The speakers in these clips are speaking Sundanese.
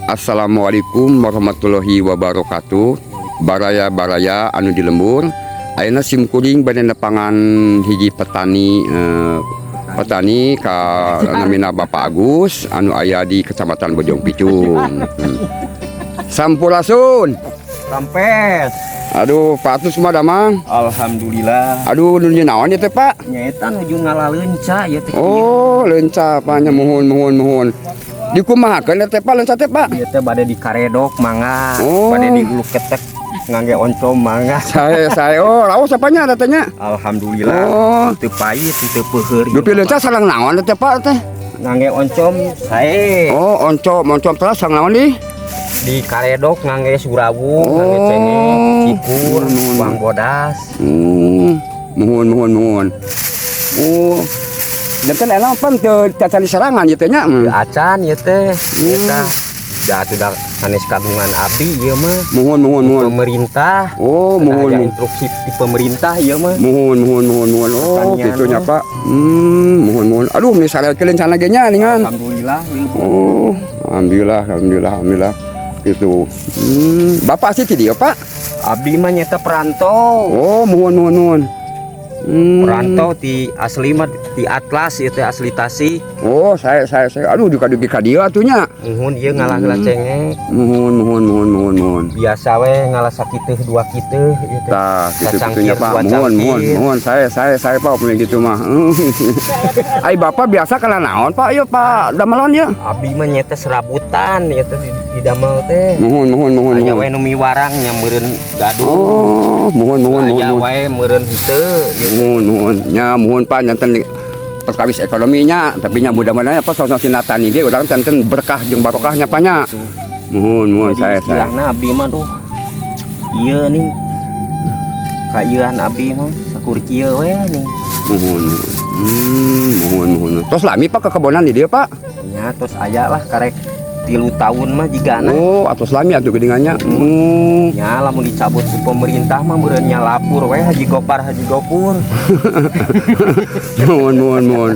Assalamualaikum warahmatullahi wabarakatuh. Baraya-baraya anu di lembur, ayeuna sim kuring bade nepangan hiji petani, petani ka namina Bapak Agus anu aya di Kecamatan Bojong Picung. Sampurasun. Rampes. Aduh, Pak Agus, kumaha damang? Alhamdulillah. Aduh, nuju naon ieu teh, Pak? Nyaeta nuju ngala leunca ieu teh. Oh, leunca apa nya? Muhun, muhun, muhun. Dikumahakeun teh, Pak, leunca teh, Pak? Ieu teh bade dikaredok, mangga. Oh. Bade diuluk ketek ngangge oncom, mangga. Saya, oh, raos apanya datanya? Alhamdulillah. Oh. Teu pahit, teu peuheur. Dupi leunca sareng naon teh, Pak, teh? Ngangge oncom sae. Oh, oncom, oncom terus sareng naon di? Dikaredok ngangge surawu, ngangge cengek, cikur, bawang bodas. Muhun, muhun, muhun. Oh. Janten enak pan teu cacan diserangan gitu nya. Teu acan ieu teh. Eta da atuh da sanes kagungan abdi ieu mah. Muhun, muhun, muhun. Pemerintah. Oh, muhun. Aya instruksi di pemerintah ieu mah. Muhun, muhun, muhun, muhun. Oh, Pertanian gitu nya, mah. Pak. Muhun, muhun. Aduh, meni sarekeun lencana ge nya ningan. Alhamdulillah. Oh, alhamdulillah, alhamdulillah, alhamdulillah. Gitu. Bapak sih ti dieu, Pak? Abdi mah nyaeta perantau. Oh, muhun, muhun, muhun. Perantau ti asli mah ti Atlas ieu teh, asli Tasik. Oh, saya. Aduh, duka dugi ka dieu atuh nya. Muhun, ieu ngalah heula cengek. Muhun, muhun, muhun, muhun, muhun. Biasa we ngalah sakiteuh dua kiteuh ieu teh. Tah, gitu Sacangkir, gitunya, Pak. dua Muhun, muhun, cangkir. Muhun. Saya, Pak, punya gitu mah. Ai Bapak biasa kana naon, Pak? Ieu, Pak, damelan ya? Abdi mah nyaeta serabutan ieu teh di damel teh. Muhun, muhun, muhun, Aya muhun. We nu miwarang nya meureun gaduh. Oh, muhun, muhun, muhun, Aya muhun. Wae meureun henteu ieu. Muhun, muhun. Nya muhun, Pak, janten perkawis ekonominya, tapi nya mudah-mudahan apa sosok tani ge urang janten berkah jeung barokahnya, Pak, nya. Muhun, muhun, Jadi saya. Istilahna abdi mah tuh ieu nih kaieuan abdi mah sakur kieu we nih. Muhun. Muhun, muhun. Tos lami, Pak, kekebonan di dieu, Pak? Nya tos aya lah karek 3 tahun mah jigana. Oh, atos lami atuh geuningannya. Nya lamun dicabut ku pemerintah mah meureun nya lapur we Haji Gopar, Haji Gopur. Muhun, muhun, muhun.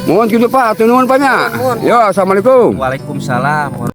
Muhun gitu, Pak, atuh nuhun, Pak, nya. Muhun. Yo, assalamualaikum. Waalaikumsalam.